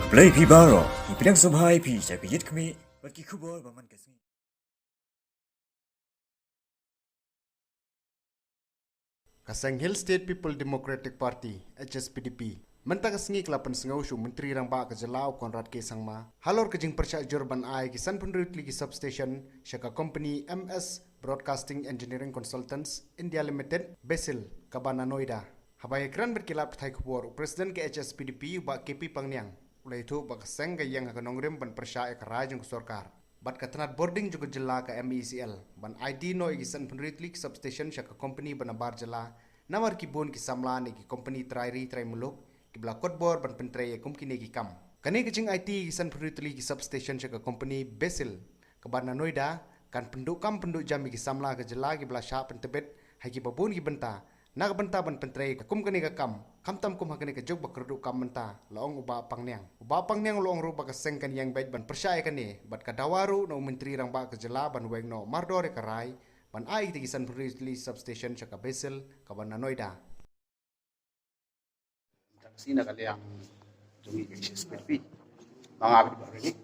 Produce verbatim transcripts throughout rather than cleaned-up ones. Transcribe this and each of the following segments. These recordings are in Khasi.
Blei phi baroh, ngi pdiang sngewbha ïa phi sha ka Ïit Khmih bad ki khubor ba man ka sngi. Ka seng Hill State People Democratic Party, H S P D P, mynta ka sngi ka la pynsngew sha u Myntri Rangbah ka jylla u Conrad K Sangma halor ka jingpyrshah jur ban ai ki sanphew hynriew tylli ki substation sha ka company M S Broadcasting Engineering Consultants India Limited, BESIL, kaba na Noida. Haba ïakren bad ki lad pathai khubor, u President ka H S P D P, u Bah K P Pangniang, u la ïathuh ba ka seng ka ïeng ha ka nongrim ban pyrshah ïa ka rai jong ka sorkar bad ka tnat bording jong ka jylla, ka M E C L, ban aiti noh ïa ki sanphew hynriew tylli ki substation sha ka company ba nabar jylla, namar ki bun ki samla na ki company trai ri trai muluk kiba la kot bor ban pyntrei ïa kum kine ki kam. Kane ka jingaiti ïa ki sanphew hynriew tylli ki substation sha ka company BESIL kaba na Noida kan pynduh kam pynduh jam ïa ki samla ka jylla kiba la shah pyntbit ha kiba bun ki bynta na ka bynta ban pyntrei kum kane ka kam, khamtam kum ha kane ka juk ba kyrduh kam mynta, la ong u Bah Pangniang. U Bah Pangniang u la ong ruh ba ka seng kan ïeng beit ban pyrshah ïa kane bad ka dawa ruh na u Myntri Rangbah ka jylla ban weng noh mardor ïa ka rai ban ai ïa ki sanphew hynriew tylli substation sha ka BESIL kaba na Noida. Taxi na ka liang jong ngi ka H S P D P. Ma nga bad Bah Rilik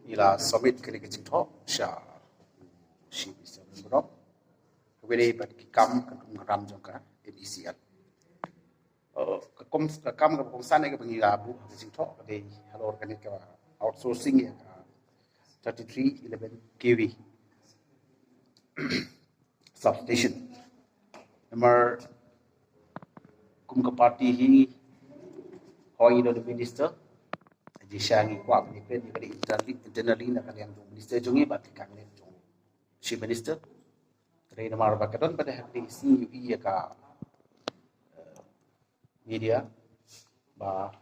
ngi la submit kane ka jingthoh sha Chief Minister Lyngdoh. Kawei de bad ki kam ka kum ka ram jong ka M E C L. Uh, ka kom-, ka kam kaba kongsan ïa kaba ngi la buh ha ka jingthoh ka dei halor kane ka outsourcing ïa ka thirty-three eleven K V substation. Namar kum ka party hi, hoi ngi don minister, jingshisha ngi kwah ban ïakren ïa kane internally, internally na ka liang jong minister jong ngi bad ki cabinet jong Chief Minister. Ka dei namar ba ka don pat ha kane ka sngi ngi ïohi ïa ka, eh, media ba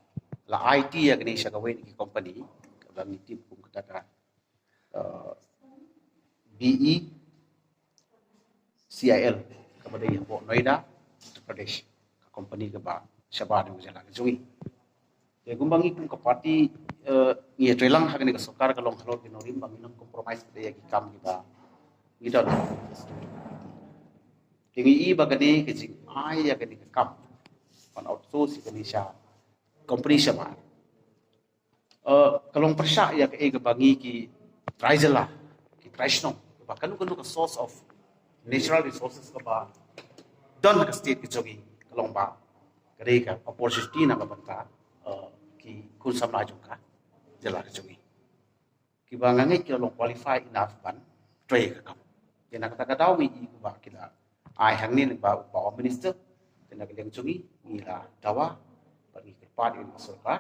la aiti ïa kane sha kawei na ki company kaba ngi tip kum kata ka, eh, B E C I L, kaba dei hapoh Noida, Uttar Pradesh, ka company kaba shabar jong ka jylla ka jong ngi. Te kumba ngi kum ka party, eh, ngi ïatreilang ha kane ka sorkar ka long halor ki nongrim ba ngin ym compromise ïa ki kam kiba ngi don. Te ngi i ba kane ka jingai ïa kane ka kam ban outsource ïa kane sha company shabar, eh, ka long pyrshah ïa kaei kaba ngi ki trai jylla, ki trai shnong, ba kano kano ka source of natural resources kaba don ha ka state ka jong ngi, ka long ba ka dei ka opportunity na ka bynta, eh, ki khun samla jong ka jylla ka jong ngi kiba nga ngeit ki long qualified enough ban trei ka kam. Te na kata ka daw ngi i ba ki la ai hangne lyngba u Bah Minister, te na ka liang jong ngi ngi la dawa bad ngi kyrpad ïa ka sorkar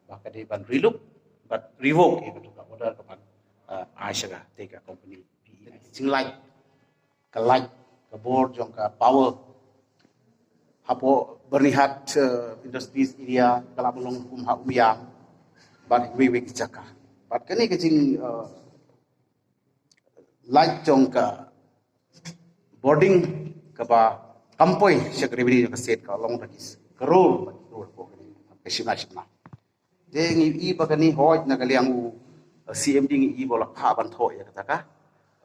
ba ka dei ban relook bad revoke ïa kata ka order ka ban, eh, ai sha kata ka company. Jinglait ka light, ka bor jong ka power hapoh Byrnihat, eh, Industries Area, ka la ban long kum ha Umiam bad kiwei kiwei ki jaka. Bad kane ka jing, eh, light jong ka bording kaba kam poi sha ka revenue jong ka state ka long da ki crore bad crore hapoh kane ka shimna shimna. Te ngi i ba kane hoi na ka liang u, eh, C M D ngi i ba la phah ban thoh ïa kata ka,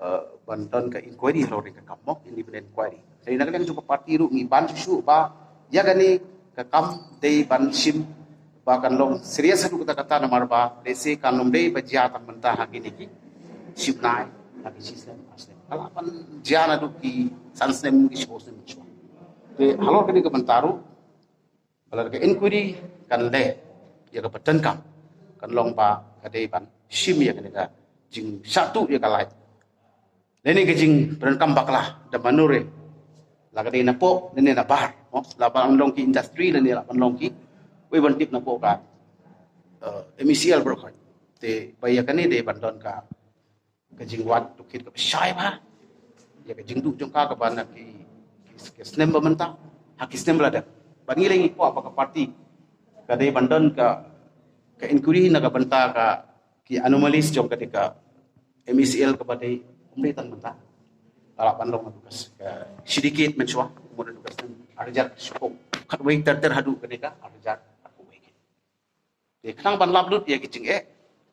eh, ban don ka inquiry halor ka kam mo, independent inquiry. Te na ka liang jong ka party ruh ngi ban shuh shuh ba ïa kane ka kam dei ban shim ba kan long serious haduh katta katta namar ba lehse kan ym dei ba jia tang mynta ha kine ki shipnai, ha ki shisnem ar snem, ka lah ban jia naduh ki san snem ki shiphew snem shuwa. Te halor kane ka bynta ruh ba lada ka inquiry kan leh ïa kaba donkam, kan long ba ka dei ban shim ïa kane ka jingshah tuh ïa ka light lane ka jingpyndonkam bakla da mano re, la ka dei napoh lane nabar, mo, la ban long ki industry lane la ban long kiwei ban tip napoh ka, eh, M E C L baroh khoit. Te ba ïa kane dei ban don ka ka jingwad tohkit kaba shai bha ïa ka jingduh jong ka kaba na ki, ki, ki snem ba mynta ha ki snem ba la dep. Ba ngi leh ngi kwah ba ka party ka dei ban don ka, ka inquiry na ka bynta ka ki anomalies jong ka dei ka M E C L kaba dei ym dei tang mynta, ka lah ban long naduh ka shi decade mynshuwa, kumno naduh ka snem ar hajar shiphew khatwei ter ter haduh ka dei ka ar hajar khatwei. Te khnang ban lap lut ïa ki jingeh,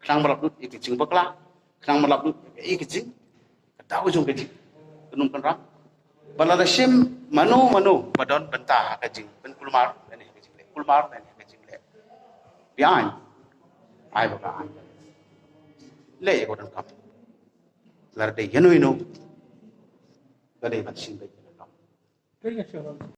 khnang ban lap lut ïa ki jingbakla, khnang ban lap lut ïa ki jing, ka daw jong ka jing, ka num kan ram. Ba lada shim mano mano ba don bynta ha ka jingpynkulmar lane ka jingleh kulmar lane ka jingleh beaiñ, Ai ba ka ai. Leh ïa ka donkam. Lada dei ïano ïano. Ka dei ban shim beit ïa ka donkam.